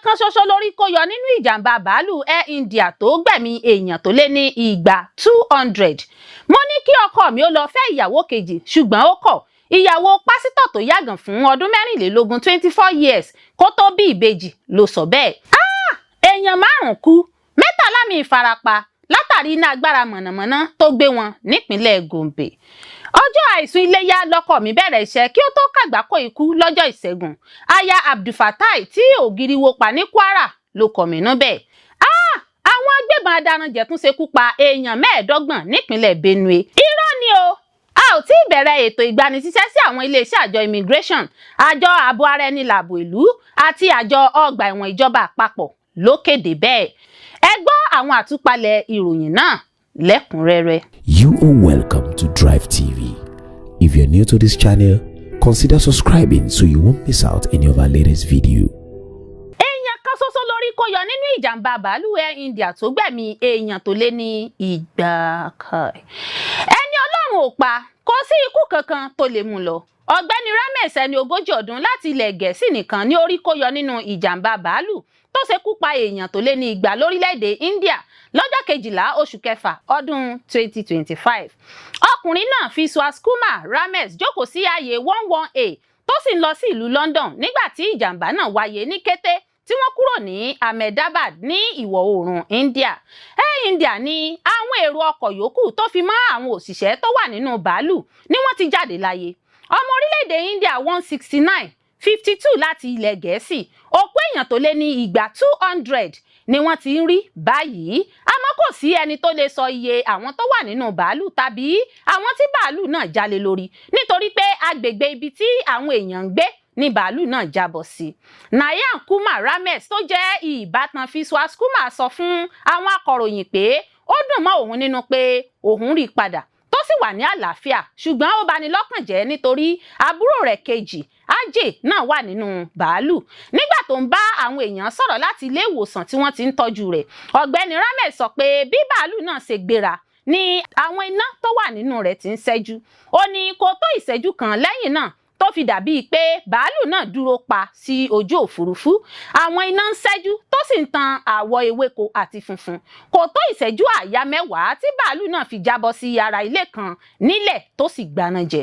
Kan ṣoṣo lórí kó yọ nínú ìjàmbá bàálù Air India tó gbẹ̀mí èèyàn tó lé ní igba 200. Mo ní kí ọkọ mi ó lọ fẹ́ ìyàwó kejì, ṣùgbọ́n ó kọ̀. Ìyàwó pásítọ̀ tó yàgàn fún ọdún 24, 24 years, kó tó bí ìbejì ló sọ bẹ́ẹ̀. Ah! Èèyàn márùn-ún kú, 13 míì farapa látàrí iná agbára mọ̀nàmọ́ná tó gbé wọn nípínlẹ̀ Gombe. Ọjọ́ àìsùn Iléyá lọkọ mi bẹ̀rẹ̀ iṣẹ́ kí ó tó kàgbákò ikú lọ́jọ́ Ìṣẹ́gun. Aya Abdulfatai tí ògiri wó pa ní Kwara ló kọ̀mínú bẹ́ẹ̀. Ah! Àwọn agbébọn adaranjẹ̀ tún ṣekú pa èèyàn 25 nípínlẹ̀ Benue. Irọ́ ni o, a ò tí ì bẹ̀rẹ̀ ètò ìgbanisíṣẹ́ sí àwọn iléeṣẹ́ àjọ immigration, àjọ ààbò ara ẹni làbò ìlú àti àjọ ọgbà ẹ̀wọ̀n, ìjọba àpapọ̀ ló kéde bẹ́ẹ̀. Ẹ gbọ́ àwọn àtúpalẹ̀ ìròyìn náà lẹ́kùnrẹ́rẹ́. You are welcome to Drive TV. If you're new to this channel, consider subscribing so you won't miss out any of our latest video. Èèyàn kan ṣoṣo lórí kó yọ nínú ìjàmbá bàálù Air India tó gbẹ̀mí èèyàn tó lé ní 200 kai. Ẹni Ọlọ́run ò pa, kò sí ikú kankan tó lè mú lọ. Ọ̀gbẹ́ni Ramesh, ẹni 40 ọdún, láti ilẹ̀ Gẹ̀ẹ́sì nìkan ní orí kó yọ nínú ìjàmbá bàálù tó ṣekú pa èèyàn tó lé ní 200 lórílẹ̀‐èdè India lọ́jọ́ 12 oṣù kẹfà ọdún 2025. Ọkùnrin náà, Vishwas Kumar Ramesh, jókòó sí ààyè 11A tó sì ń lọ sí ìlú London nígbà tí ìjàmbá náà wáyé ní kété tí wọ́n kúrò ní Ahmedabad ní ìwọ̀ oòrùn India. Air India ní àwọn èrò ọkọ̀ yòókù tó fi mọ́ àwọn òṣìṣẹ́ tó wà nínú bàálù ni wọ́n ti jáde láyé. Ọmọ orílẹ̀-èdè India 169, 52 láti ilẹ̀ Gẹ̀ẹ́sì. Òkú èèyàn tó lé ní igba 200 ni wọ́n ti ń rí báyìí, àmọ́ kò sí ẹni tó lè sọ iye àwọn tó wà nínú bàálù tàbí àwọn tí bàálù náà jálé lórí, nítorí pé agbègbè ibi tí àwọn èèyàn ń gbé ní bàálù náà jábọ́ sí. Nayan Kumar Ramesh, tó jẹ́ ìbátan Vishwas Kumar, sọ fún àwọn akọ̀ròyìn pé ó dùn mọ́ òun nínú pé òun rí i padà tó sì wà ní àlàáfíà, ṣùgbọ́n ó bani lọ́kàn jẹ́ nítorí àbúrò rẹ̀ kejì, Ajay, náà wà nínú bàálù. Nígbà tó ń bá àwọn èèyàn sọ̀rọ̀ láti ilé ìwòsàn tí wọ́n ti ń tọ́jú rẹ̀, ọ̀gbẹ́ni Ramesh sọ pé bí bàálù náà ṣe gbéra ni àwọn iná tó wà nínú rẹ̀ ti ń ṣẹ́jú. Ó ní kò tó ìṣẹ́jú kan lẹ́yìn náà tó fi dàbíi pé bàálù náà dúró pa sí ojú òfurufú. Àwọn iná ń ṣẹ́jú tó sì ń tan àwọ̀ ewéko àti funfun. Kò tó ìṣẹ́jú àáyá 10 tí bàálù náà fi jábọ́ sí ara ilé kan nílẹ̀ tó sì gbaná jẹ.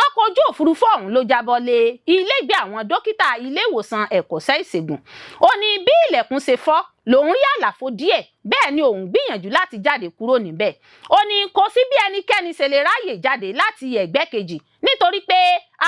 Ọkọ̀ ojú òfurufú ọ̀hún ló jábọ́ lé ilégbèé àwọn dókítà ilé ìwòsàn ẹ̀kọ́ṣẹ́ ìṣègùn. Ó ní bí ilẹ̀kùn ṣe fọ́ lòun rí àlàfo díẹ̀, bẹ́ẹ̀ ni òun gbìyànjú láti jáde kúrò níbẹ̀. Ó ní kò sí bí ẹnikẹ́ni ṣe lè ráàyè jáde láti ẹ̀gbẹ́ kejì nítorí pé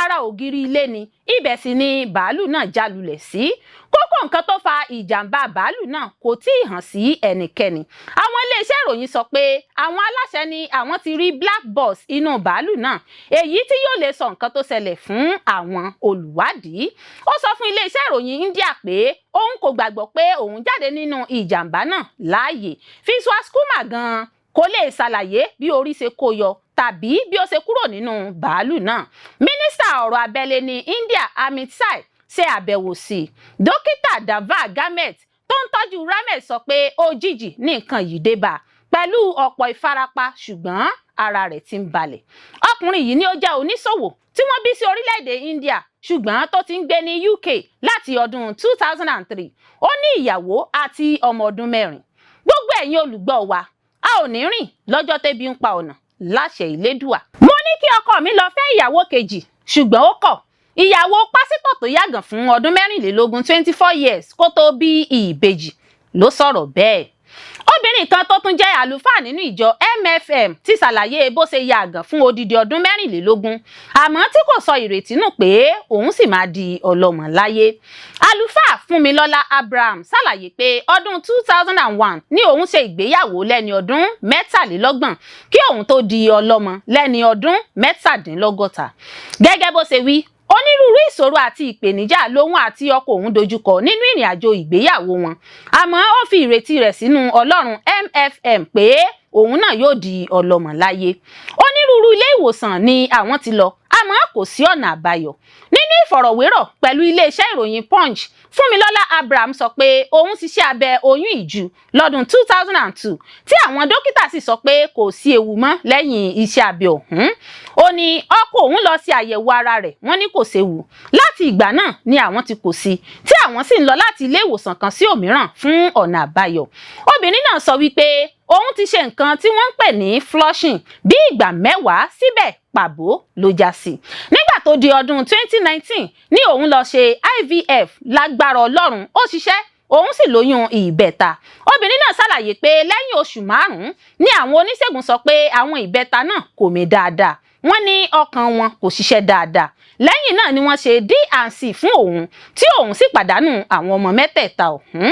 ara ògiri ilé ni, ibẹ̀ sì ni bàálù náà já lulẹ̀ sí. Kókó nǹkan tó fa ìjàmbá bàálù náà kò tí ì hàn sí ẹnikẹ́ni. Àwọn iléeṣẹ́ ìròyìn sọ pé àwọn aláṣẹ ní àwọn ti rí black box inú bàálù náà, èyí tí yóò lè sọ nǹkan tó ṣẹlẹ̀ fún àwọn olùwádìí. Ó sọ fún iléeṣẹ́ ìròyìn India pé òun kò gbàgbọ́ pé òun jáde nínú ìjàmbá náà láàyè. Vishwas Kumar gan kò lè ṣàlàyé bí orí ṣe kó yọ tàbí bí ó ṣe kúrò nínú bàálù náà. Mínísítà ọ̀rọ̀ abẹ́lé ní India, Amit Shah, ṣe àbẹ̀wò sí i. Dókítà Dava Gamet tó ń tọ́jú Ramesh sọ pé òjijì ní nǹkan yìí dé bá a pẹ̀lú ọ̀pọ̀ ìfarapa, ṣùgbọ́n ara rẹ̀ ti ń balẹ̀. Ọkùnrin yìí ni ó jẹ́ oníṣòwò tí wọ́n bí sí orílẹ̀-èdè India, ṣùgbọ́n tó ti ń gbé ní UK láti ọdún 2003. Ó ní ìyàwó àti ọmọ ọdún 4. Gbogbo ẹ̀yin olùgbọ́ wa, a ò ní rìn lọ́jọ́ tẹ́bi ń pa ọ̀nà, láṣẹ Ìlédùà. Mo ní kí ọkọ mi lọ fẹ́ ìyàwó kejì, ṣùgbọ́n ó kọ̀. Ìyàwó pásítọ̀ tó yàgàn fún ọdún 24, 24 years, kó tó bí ìbejì ló sọ̀rọ̀ bẹ́ẹ̀. Obìnrin kan tó tún jẹ́ àlùfáà nínú ìjọ MFM ti ṣàlàyé bó ṣe yàgàn fún odidi ọdún 24, àmọ́ tí kò sọ ìrètí nù pé òun sì máa di ọlọ́mọ láyé. Àlùfáà Fúnmilọ́lá Abraham ṣàlàyé pé ọdún 2001 ní òun ṣe ìgbéyàwó lẹ́ni ọdún 33, kí òun tó di ọlọ́mọ lẹ́ni ọdún 67. Gẹ́gẹ́ bó ṣe wí, onírúurú ìṣòro àti ìpèníjà lòun àti ọkọ òun dojúkọ nínú ìrìn àjò ìgbéyàwó wọn, àmọ́ ó fi ìrètí rẹ̀ sínú Ọlọ́run MFM pé òun náà yóò di ọlọ́mọ láyé. Onírúurú. Onírúurú ilé ìwòsàn ni àwọn ti lọ, àmọ́ kò sí ọ̀nà àbáyọ. Nínú ìfọ̀rọ̀wérọ̀ pẹ̀lú iléeṣẹ́ ìròyìn Punch, Fúnmilọ́lá Abraham sọ pé òun ṣiṣẹ́ abẹ oyún ìju lọ́dún 2002, tí àwọn dókítà sì sọ pé kò sí ewu mọ́ lẹ́yìn iṣẹ́ abẹ ọ̀hún. Ó ní ọkọ òun lọ sí àyẹ̀wò ara rẹ̀, wọ́n ní kò séwu. Láti ìgbà náà ni àwọn ti kò sí, tí àwọn sì ń lọ láti ilé ìwòsàn kan sí òmíràn fún ọ̀nà àbáyọ. Obìnrin náà sọ wípé òun ti ṣe nǹkan tí wọ́n ń pè ní flushing bí ìgbà 10, síbẹ̀ pàbó ló já sí. Nígbà tó di ọdún 2019 ní òun lọ ṣe IVF. Lágbára Ọlọ́run, ó ṣiṣẹ́, òun sì lóyún ìbẹta. Obìnrin náà ṣàlàyé pé lẹ́yìn oṣù 5 ní àwọn oníṣègùn sọ pé àwọn ìbẹta náà kò mí dáadáa, wọ́n ní ọkàn wọn kò ṣiṣẹ́ dáadáa. Lẹ́yìn náà ni wọ́n ṣe D&C fún òun, tí òun sì pàdánù àwọn ọmọ mẹ́tẹ̀ẹ̀ta ọ̀hún.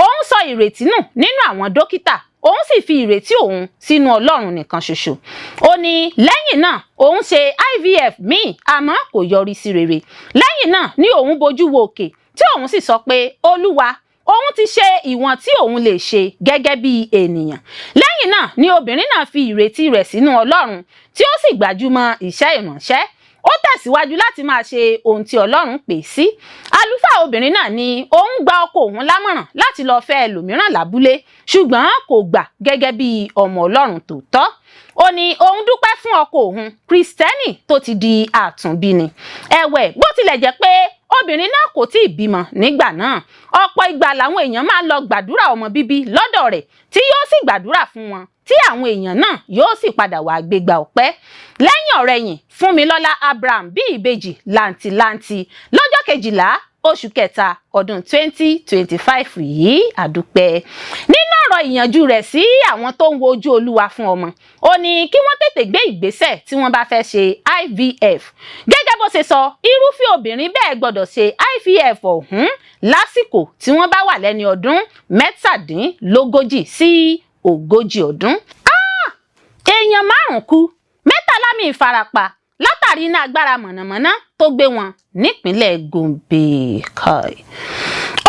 Òun sọ ìrètí nù nínú àwọn dókítà, òun sì fi ìrètí òun sínú Ọlọ́run nìkan ṣoṣo. Ó ní lẹ́yìn náà òun ṣe IVF míì, àmọ́ kò yọrí sí rere. Lẹ́yìn náà ni òun bojú wo òkè, tí òun sì sọ pé, Olúwa, òun ti ṣe ìwọ̀n tí òun lè ṣe gẹ́gẹ́ bí ènìyàn. Lẹ́yìn náà ni obìnrin náà fi ìrètí rẹ̀ sínú Ọlọ́run, tí ó sì gbájúmọ́ iṣẹ́ ìránṣẹ́. Ó tẹ̀síwájú láti máa ṣe ohun tí Ọlọ́run pè sí. Àlùfáà obìnrin náà ní òun gba ọkọ òun lámọ̀ràn láti lọ fẹ́ ẹlòmíràn lábúlé, ṣùgbọ́n kò gbà gẹ́gẹ́ bí ọmọ Ọlọ́run tòótọ́. Ó ní òun dúpẹ́ fún ọkọ òun, Kristẹni tó ti di àtúnbí ni. Ẹ̀wẹ̀, bó tilẹ̀ jẹ́ pé obìnrin náà kò tí ì bímọ nígbà náà, ọ̀pọ̀ ìgbà làwọn èèyàn máa ń lọ gbàdúrà ọmọ bíbí lọ́dọ̀ rẹ̀, tí yóò sì gbàdúrà fún wọn, tí àwọn èèyàn náà yóò sì padà wá gbégbá ọpẹ́. Lẹ́yìn ọ̀rẹ̀yìn, Fúnmilọ́lá Abraham bí ìbejì làǹtìlanti lọ́jọ́ 12 oṣù kẹta ọdún 2025 yìí. Àdúpẹ́. Nínú ọ̀rọ̀ ìyànjú rẹ̀ sí àwọn tó ń wo ojú Olúwa fún ọmọ, ó ní kí wọ́n tètè gbé ìgbésẹ̀ tí wọ́n bá fẹ́ ṣe IVF. Gẹ́gẹ́ bó ṣe sọ, irúfẹ́ obìnrin bẹ́ẹ̀ gbọ́dọ̀ ṣe IVF ọ̀hún lásìkò tí wọ́n bá wà lẹ́ni ọdún 37 sí 40 ọdún. Èèyàn 5 kú, 13 míì farapa látàrí iná agbára mọ̀nàmọ́ná tó gbé wọn nípínlẹ̀ Gombe.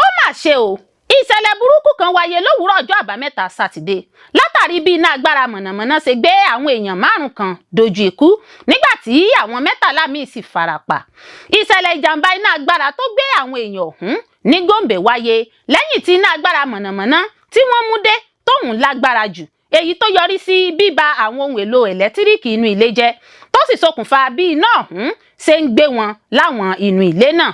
Ó mà ṣe o, ìṣẹ̀lẹ̀ burúkú kan wáyé lówùúrọ̀ ọjọ́ àbámẹ́ta Sátidé látàrí bí iná agbára mọ̀nàmọ́ná ṣe gbé àwọn èèyàn 5 kan dojú ikú, nígbà tí àwọn 13 míì sì farapa. Ìṣẹ̀lẹ̀ ìjàmbá iná agbára tó gbé àwọn èèyàn ọ̀hún ní Gombe wáyé lẹ́yìn tí iná agbára mọ̀nàmọ́ná tí wọ́n mú dé tóun lágbára jù, èyí tó yọrí sí bíba àwọn ohun èlò ẹ̀lẹ́tíríkì inú ilé jẹ́, tó sì ṣokùnfà bí iná ọ̀hún ṣe ń gbé wọn láwọn inú ilé náà.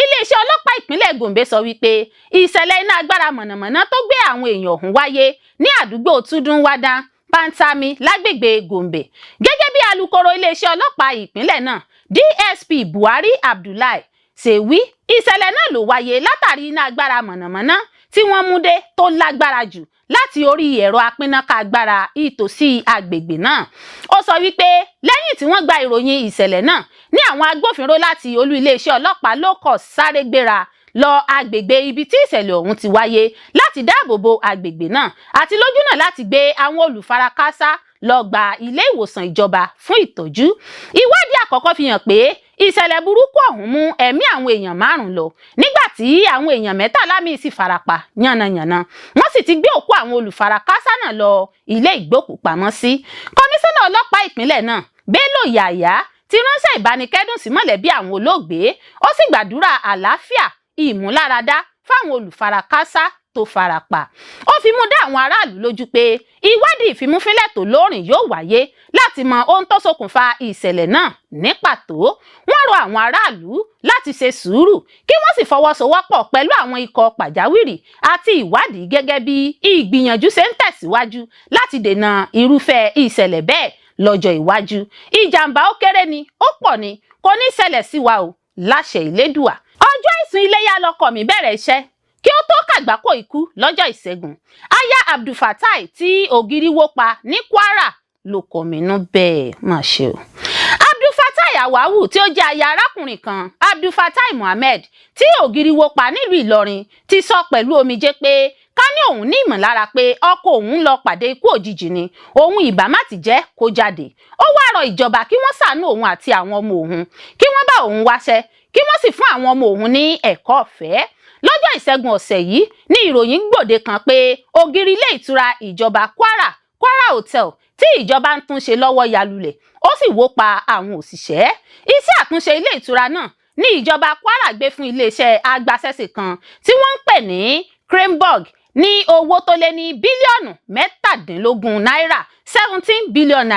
Iléeṣẹ́ ọlọ́pàá ìpínlẹ̀ Gombe sọ wípé ìṣẹ̀lẹ̀ iná agbára mọ̀nàmọ́ná tó gbé àwọn èèyàn ọ̀hún wáyé ní àdúgbò Tudunwada Pantami lágbègbè Gombe. Gẹ́gẹ́ bí alukoro iléeṣẹ́ ọlọ́pàá ìpínlẹ̀ náà, DSP Buhari Abdullahi ṣe wí, ìṣẹ̀lẹ̀ náà ló wáyé látàrí iná agbára mọ̀nàmọ́ná tí wọ́n mú dé tó lágbára jù láti orí ẹ̀rọ apínnáká agbára ìtòsí agbègbè náà. Ó sọ wípé lẹ́yìn tí wọ́n gba ìròyìn ìṣẹ̀lẹ̀ náà ní àwọn agbófinró láti olú iléeṣẹ́ ọlọ́pàá ló kọ̀ sáré gbéra lọ agbègbè ibi tí ìṣẹ̀lẹ̀ ọ̀hún ti wáyé láti dáàbò bo agbègbè náà àti lójúnà láti gbé àwọn olùfarakásá lọ gba ilé ìwòsàn ìjọba fún ìtọ́jú. Ìwádìí àkọ́kọ́ fi hàn pé ìṣẹ̀lẹ̀ burúkú ọ̀hún mú ẹ̀mí àwọn èèyàn 5 lọ, nígbà tí àwọn èèyàn 13 míì sì farapa yánnayànna. Wọ́n sì ti gbé òkú àwọn olùfarakásá náà lọ ilé ìgbókùpamọ́sí. Kọmíṣánná ọlọ́pàá ìpínlẹ̀ náà, Bello Yahaya, ti ránṣẹ́ ìbánikẹ́dùn sí mọ̀lẹ́bí àwọn olóògbé, ó sì gbàdúrà àlàáfíà ìmúláradá fáwọn olùfarakásá tó farapa. Ó fi mú dá àwọn aráàlú lójú pé ìwádìí ìfimúfínlẹ̀ tó lóòrìn yóò wáyé láti mọ ohun tó ṣokùnfà ìṣẹ̀lẹ̀ náà ní pàtó. Wọ́n rọ àwọn aráàlú láti ṣe sùúrù, kí wọ́n sì fọwọ́sowọ́pọ̀ pẹ̀lú àwọn ikọ̀ pàjáwìrì àti ìwádìí gẹ́gẹ́ bí ìgbìyànjú ṣe ń tẹ̀síwájú láti dènà irúfẹ́ ìṣẹ̀lẹ̀ bẹ́ẹ̀ lọ́jọ́ iwájú. Ìjàmbá ó kéré ni, ó pọ̀ ni, kò ní ṣẹlẹ̀ sí wa o, láṣẹ Ìlédùà. Ọjọ́ àìsùn iléyá lọkọ mi bẹ̀rẹ̀ iṣẹ́ kí ó tó kàgbákò ikú lọ́jọ́ ìṣẹ́gun. Aya Abdulfatai tí ògiri wó pa ní Kwara ló kọminú bẹ́ẹ̀, má ṣe o. Abdulfatai Awawu tí ó jẹ́ aya arákùnrin kan, Abdulfatai Muhammed, tí ògiri wó pa nílùú Ìlọrin, ti sọ pẹ̀lú omijé pé ká ní òun ní ìmọ̀lára pé ọkọ òun lọ pàdé ikú òjijì ni, òun ìbá má ti jẹ́ kó jáde. Ó wá rọ ìjọba kí wọ́n ṣàánú òun àti àwọn ọmọ òun, kí wọ́n bá òun wáṣẹ́, kí wọ́n sì fún àwọn ọmọ òun ní ẹ̀kọ́ ọ̀fẹ́. Lọ́jọ́ ìṣẹ́gun ọ̀sẹ̀ yìí ní ìròyìn gbòde kan pé ògiri ilé ìtura ìjọba Kwara Kwara Hotel tí ìjọba ń tún ṣe lọ́wọ́ ya lulẹ̀, ó sì wó pa àwọn òṣìṣẹ́. Iṣẹ́ àtúnṣe ilé ìtura náà ní ìjọba Kwara gbé fún iléeṣẹ́ agbaṣẹ́ṣe kan tí wọ́n ń pè ní Craneburg ní owó tó lé ní bílíọ̀nù 17 náírà, ₦17 billion.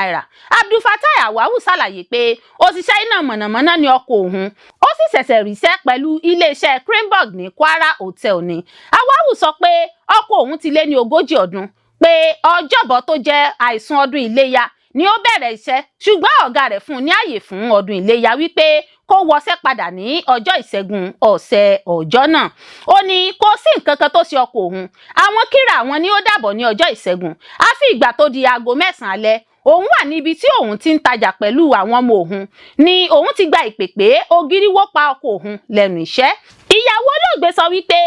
Abdulfatai Awawu ṣàlàyé pé òṣìṣẹ́ iná mọ̀nàmọ́ná ní ọkọ òun, ó sì ṣẹ̀ṣẹ̀ ríṣẹ́ pẹ̀lú iléeṣẹ́ Craneburg ní Kwara Hotel ni. Awawu sọ pé ọkọ òun ti lé ní 40 ọdún, pé ọjọ́bọ̀ tó jẹ́ àìsùn ọdún Iléyá ni ó bẹ̀rẹ̀ iṣẹ́, ṣùgbọ́n ọ̀gá rẹ̀ fún un ní àyè fún ọdún Iléyá wípé kó wọṣẹ́ padà ní ọjọ́ Ìṣẹ́gun ọ̀sẹ̀ ọjọ́ náà. Ó ní kò sí nǹkan kan tó ṣe ọkọ òun, àwọn kíra àwọn ní ó dàbọ̀ ní ọjọ́ Ìṣẹ́gun. Àfi ìgbà tó di aago 9 alẹ́, òun wà níbi tí òun ti ń tajà pẹ̀lú àwọn ọmọ òun ni òun ti gba ìpè pé ògiri wó pa ọkọ òun lẹ́nu iṣẹ́. Ìyàwó olóògbé sọ wípé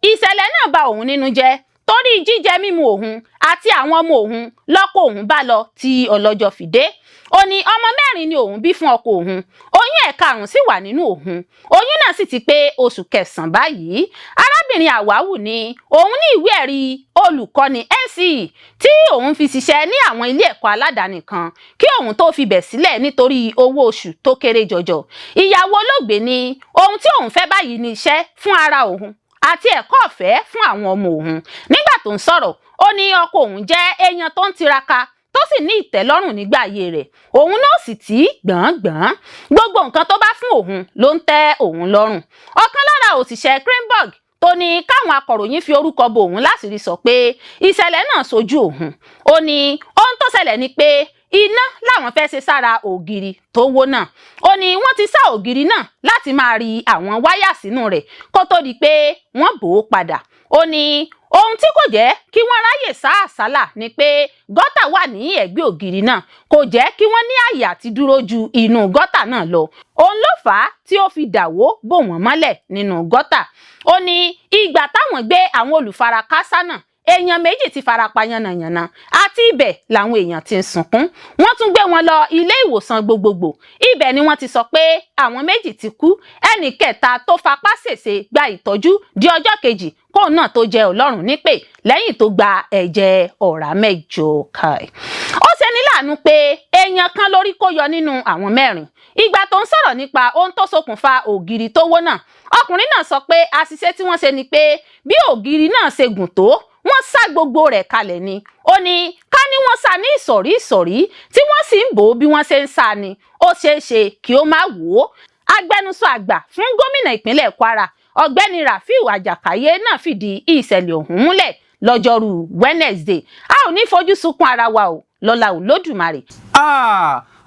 ìṣẹ̀lẹ̀ náà bà òun nínú jẹ́, torí jíjẹ mímu òun àti àwọn ọmọ òun lọ́kọ òun bá lọ tí ọlọ́jọ́ fi dé. Ó ní ọmọ mẹ́rin ni òun bí fún ọkọ òun, oyún ẹ̀karùn-ún sì wà nínú òun, oyún náà sì ti pé oṣù 9 báyìí. Arábìnrin Àwáwù ní òun ní ìwé ẹ̀rí olùkọ́ni NCE tí òun fi ṣiṣẹ́ ní àwọn ilé ẹ̀kọ́ aládàáni kan kí òun tó fi bẹ̀ sílẹ̀ nítorí owó oṣù tó kéré jọjọ. Ìyàwó olóògbé ní ohun tí òun fẹ́ báyìí ní iṣẹ́ fún ara òun àti ẹ̀kọ́ ọ̀fẹ́ fún àwọn ọmọ òun. Nígbà tó ń sọ̀rọ̀, ó ní ọkọ òun jẹ́ èèyàn tó ń tiraka, tó sì ní ìtẹ́lọ́rùn nígbà ayé rẹ̀, òun náà sì tí gbọ̀ngbọ̀n, gbogbo nǹkan tó bá fún òun ló ń tẹ́ òun lọ́rùn. Ọ̀kan lára òṣìṣẹ́ Craneburg tó ní káwọn akọ̀ròyìn fi orúkọ bo òun láṣìírí sọ pé ìṣẹ̀lẹ̀ náà ṣojú òun. Ó ní ohun tó ṣẹlẹ̀ ni pé iná làwọn fẹ́ ṣe sára ògiri tó wó náà. Ó ní wọ́n ti sá ògiri náà láti máa rí àwọn wáyà sínú rẹ̀ kó tó di pé wọ́n bò ó padà. Ó ní ohun tí kò jẹ́ kí wọ́n ráyè sá àsálà ni pé gọ́tà wà ní ẹ̀gbẹ́ ògiri náà, kò jẹ́ kí wọ́n ní àyè àti dúró ju inú gọ́tà náà lọ. Òun ló fà á tí ó fi dàwó bò wọ́n mọ́lẹ̀ nínú gọ́tà. Ó ní ìgbà táwọn gbé àwọn olùfarakásá náà, èèyàn méjì ti farapa yánnayànna, àti ibẹ̀ làwọn èèyàn ti ń sunkún. Wọ́n tún gbé wọn lọ ilé ìwòsàn gbogbogbò, ibẹ̀ ni wọ́n ti sọ pé àwọn méjì ti kú. Ẹnì kẹta tó fapá ṣèṣe gba ìtọ́jú di ọjọ́ kejì kóun náà tó jẹ́ Ọlọ́run nípè lẹ́yìn tó gba ẹ̀jẹ̀ ọ̀rá mẹ́jọ kai. Ó ṣeni láàánú pé èèyàn kan lórí kó yọ nínú àwọn mẹ́rin. Ìgbà tó ń sọ̀rọ̀ nípa ohun tó ṣokùnfà ògiri tó wó náà, ọkùnrin náà sọ pé àṣìṣe tí wọ́n ṣe ni pé bí ògiri náà ṣe gùn tó, wọ́n sá gbogbo rẹ̀ kalẹ̀ ni. Ó ní ká ní wọ́n sá ní ìsọ̀rí ìsọ̀rí tí wọ́n sì ń bò ó bí wọ́n ṣe ń sá ni, ó ṣeé ṣe kí ó má wò ó. Agbẹnusọ àgbà fún gómìnà ìpínlẹ̀ Kwara, Ọ̀gbẹ́ni Rafiu Àjàkáyé náà fìdí ìṣẹ̀lẹ̀ ọ̀hún múlẹ̀ lọ́jọ́rú Wednesday. A ò ní fojú sunkún ara wa o, lọ́lá Olódùmarè.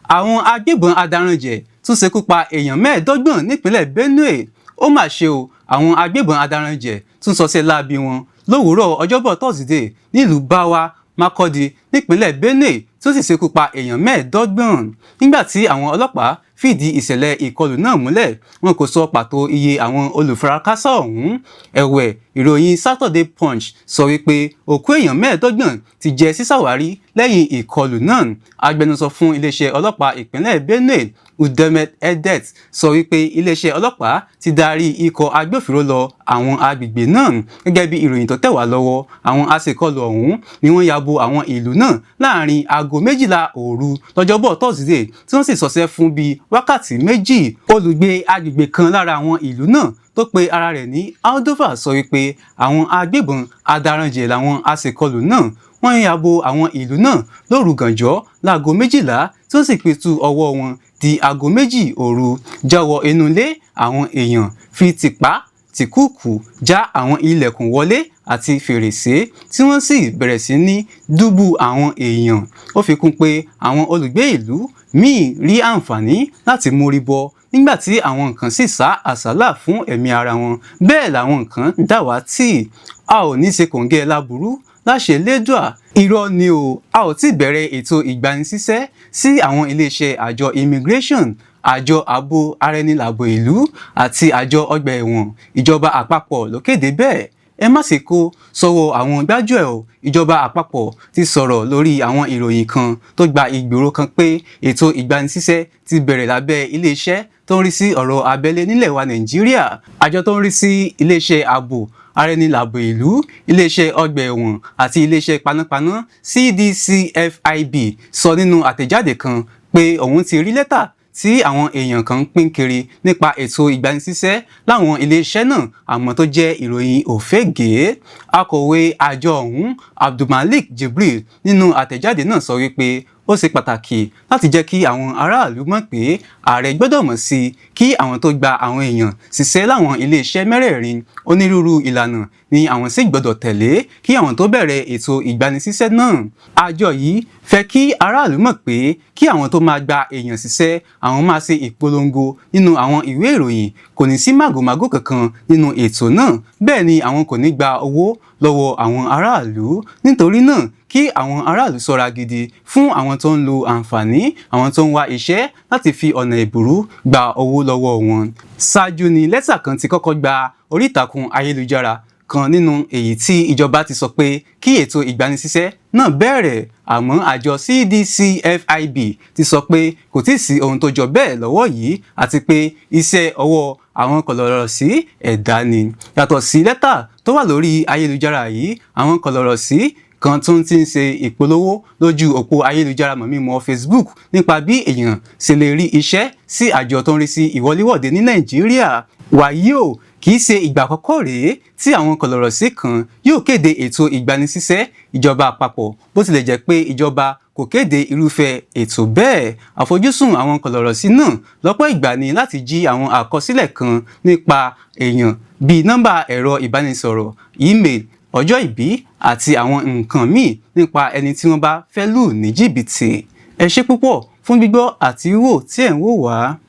Àwọn agbébọn adaranjẹ̀ tún ṣekú pa èèyàn 25 nípínlẹ̀ Benue. Ó mà ṣe o, àwọn agbébọn adaranjẹ̀ tún ṣọṣẹ́ láabi wọn lówùúrọ̀ Ọjọ́bọ̀ Tọ́sídẹ̀ẹ́ nílùú Báwa, Makurdi, nípínlẹ̀ Benue, tó sì ṣekú pa èèyàn 25. Nígbà tí àwọn ọlọ́pàá fìdí ìṣẹ̀lẹ̀ ìkọlù náà múlẹ̀, wọn kò sọ pàtó iye àwọn olùfarakásá ọ̀hún. Ẹ̀wẹ̀, ìròyìn Saturday Punch sọ wípé òkú èèyàn 25 ti jẹ́ sísàwárí lẹ́yìn ìkọlù náà. Agbẹnusọ fún iléeṣẹ́ ọlọ́pàá ìpínlẹ̀ Benue, Udemet Edet, sọ wípé iléeṣẹ́ ọlọ́pàá ti darí ikọ̀ agbófinró lọ àwọn agbègbè náà. Gẹ́gẹ́ bí ìròyìn tó tẹ̀ wá lọ́wọ́, àwọn aṣèkọlù ọ̀hún ni wọ́n ya bo àwọn ìlú náà láàrin aago 12 òru lọ́jọ́bọ̀ Tọ́sídẹ̀ẹ́, tí wọ́n sì ṣọṣẹ́ fún bíi wákàtí 2. Olùgbé agbègbè kan lára àwọn ìlú náà tó pe ara rẹ̀ ní Aldova sọ wípé àwọn agbébọn adaranjẹ̀ làwọn aṣèkọlù náà. Wọ́n ya bo àwọn ìlú náà lóru gànjọ́ láago 12, tí wọ́n sì pitú ọwọ́ wọn di aago 2 òru, já wọ inú ilé àwọn èèyàn, fi tìpá tìkúùkù já àwọn ilẹ̀kùn wọlé àti fèrèsé, tí wọ́n sì bẹ̀rẹ̀ sí ní dúbú àwọn èèyàn. Ó fi kún pé àwọn olùgbé ìlú míì rí àǹfààní láti mórí bọ́, nígbà tí àwọn kan sì sá àsálà fún ẹ̀mí ara wọn, bẹ́ẹ̀ làwọn kan dàwátì. A ò ní ṣe kòńgẹ́ láburú láṣẹ Elédùà. Irọ́ ni o, a ò tí bẹ̀rẹ̀ ètò ìgbanisíṣẹ́ sí àwọn iléeṣẹ́ àjọ immigration, àjọ ààbò ara-ẹni-làbò ìlú àti àjọ ọgbà ẹ̀wọ̀n. Ìjọba àpapọ̀ ló kéde bẹ́ẹ̀. Ẹ má ṣe kó sọ́wọ́ àwọn gbájúẹ̀ o. Ìjọba àpapọ̀ ti sọ̀rọ̀ lórí àwọn ìròyìn kan tó gba ìgboro kan pé ètò ìgbanisíṣẹ́ ti bẹ̀rẹ̀ lábẹ́ iléeṣẹ́. tó ń rí sí ọ̀rọ̀ abẹ́lé nílẹ̀ wa Nàìjíríà, àjọ tó ń rí sí iléeṣẹ́ ààbò ara-ẹni-làbò ìlú, iléeṣẹ́ ọgbà ẹ̀wọ̀n àti iléeṣẹ́ panápaná CDCFIB sọ nínú àtẹ̀jáde kan pé òun ti rí lẹ́tà tí àwọn èèyàn kan ń pín kiri nípa ètò ìgbanisíṣẹ́ láwọn iléeṣẹ́ náà, àmọ́ tó jẹ́ ìròyìn òfégè. Akọ̀wé àjọ ọ̀hún, Abdulmalik Jibril, nínú àtẹ̀jáde náà sọ wípé ó ṣe pàtàkì láti jẹ́ kí àwọn aráàlú mọ̀ pé ààrẹ gbọ́dọ̀ mọ̀ sí kí àwọn tó gba àwọn èèyàn ṣiṣẹ́ láwọn iléeṣẹ́ mẹ́rẹ̀ẹ̀rin. Onírúurú ìlànà ni àwọn sì gbọ́dọ̀ tẹ̀lé kí àwọn tó bẹ̀rẹ̀ ètò ìgbanisíṣẹ́ náà. Àjọ yìí fẹ́ kí aráàlú mọ̀ pé kí àwọn tó máa gba èèyàn ṣiṣẹ́, àwọn máa ṣe ìpolongo nínú àwọn ìwé ìròyìn, kò ní sí màgòmágó kankan nínú ètò náà, bẹ́ẹ̀ ni àwọn kò ní gba owó lọ́wọ́ àwọn aráàlú. Nítorí náà, kí àwọn aráàlú ṣọ́ra gidi fún àwọn tó ń lo àǹfààní àwọn tó ń wá iṣẹ́ láti fi ọ̀nà ẹ̀bùrú gba owó lọ́wọ́ wọn. Ṣáájú ni lẹ́tà kan ti kọ́kọ́ gba orí ìtàkùn ayélujára kan nínú èyí tí ìjọba ti sọ pé kí ètò ìgbanisíṣẹ́ náà bẹ̀rẹ̀, àmọ́ àjọ CDCFIB ti sọ pé kò tíì sí ohun tó jọ bẹ́ẹ̀ lọ́wọ́ yìí àti pé iṣẹ́ ọwọ́ àwọn kọ̀lọ̀rọ̀ sí ẹ̀dá ni. Yàtọ̀ sí lẹ́tà tó wà lórí ayélujára yìí, àwọn kọ̀lọ̀rọ̀ sí kan tún ti ń ṣe ìpolówó lójú òpó ayélujára mọ̀mímọ́ Facebook nípa bí èèyàn ṣe lè rí iṣẹ́ sí àjọ tó ń rí sí ìwọléwọ̀de ní Nàìjíríà. Wàyí o, kì í ṣe ìgbà àkọ́kọ́ rèé tí àwọn kọ̀lọ̀rọ̀sí kan yóò kéde ètò ìgbanisíṣẹ́ ìjọba àpapọ̀, bó tilẹ̀ jẹ́ pé ìjọba kò kéde irúfẹ́ ètò bẹ́ẹ̀. Àfojúsùn àwọn kọ̀lọ̀rọ̀sí náà lọ́pọ̀ ìgbà ni láti jí àwọn àkọsílẹ̀ kan nípa èèyàn bíi nọ́mbà ẹ̀rọ ìbánisọ̀rọ̀, ímeèlì, ọjọ́ ìbí àti àwọn nǹkan míì nípa ẹni tí wọ́n bá fẹ́ lù ní jìbìtì. Ẹ ṣé púpọ̀ fún gbígbọ́ àti wíwò tí ẹ̀ ń wò wá.